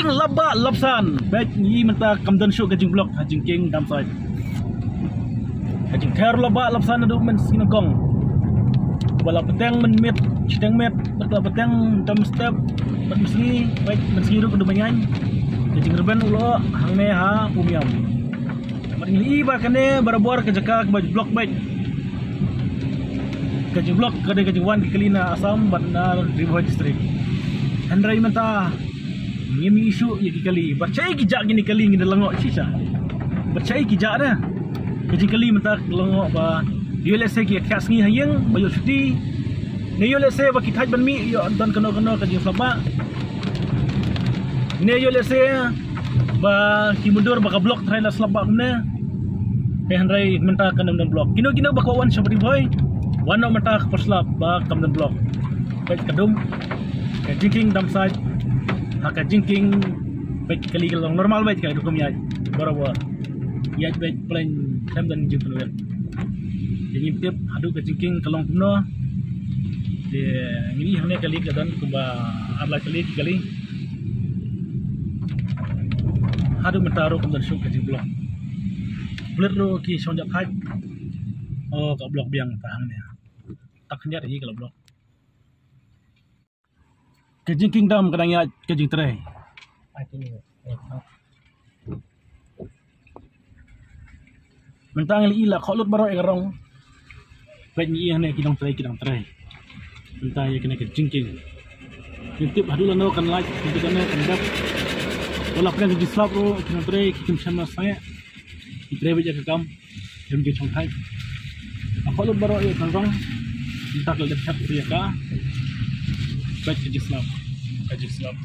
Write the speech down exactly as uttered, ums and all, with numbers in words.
Lapbah lapsan, bad ngi mynta kam don shuh ka jingblock ha Jingkieng dam side. Ka jingther lapbah lapsan naduh mynsngi nyngkong. Ba la bteng mynmiet, shiteng miet, bad la bteng tam step, bad mynsngi, bad mynsngi ruh ka dum ngan. Ka jingrben u lyoh hangne ha Umiam. Bad ngi ïohi ba kane barabor ka jaka kaba block bad ka jingblock ka dei ka jingwan ki kali na Assam bad na Ri Bhoi District. Hynrei mynta ngim ïohi shuh ïa ki kali. Bad shaei ki jah kine kali ngi da lyngngoh shisha. Bad shaei ki jah da. Ka jingkali mynta ka lyngngoh ba ïoh lehse ki ïa khiah sngi ha ïing ba ïoh shuti. Ne ïoh lehse ba ki thait ban mih ïoh don kano kano ka jingslap ba. Ne ïoh lehse ba ki mutdur ba ka block tharai la slap ba kumne. Te hynrei mynta kam don block. Kino kino ba kwah wan sha Ri Bhoi, wan noh mynta ka por slap ba kam don block. Bad ka dum ka Jingkieng dam side. Ha ka Jingkieng bad ka kali ka long normal bad ka dum kum ïaid barabor. Ïaid bad plain, khlem don jingpynwit. Te ngim tip haduh ka Jingkieng ka long kumno. Te ngi ïohi hangne kali ka don kumba ar lai kali ki kali. Haduh mynta ruh kam don shuh ka jingblock. Pulit ruh ki shong japhat. Oh, ka block biang ta hangne. Tak khyndiat hi ka la block. Ka Jingkieng dam ka dang ïaid ka jingtrei. Mynta ngi la ïohi la khoh lut baroh ïa ka rong. Bad ngi ïohi hangne ki dang trei, ki dang trei. Mynta ïa kane ka Jingkieng. Ngim tip haduh lano kan lait, haduh lano kan dep. Wat la pdiang ka jingslap ruh, ki dang trei, ki kim shym la sangeh. Ki trei bad ïa ka kam, kim jingshongthait. La khoh lut baroh ïa ka rong. Mynta ka la dep shat ïa ka. Bad ka jingslap, ka jingslap.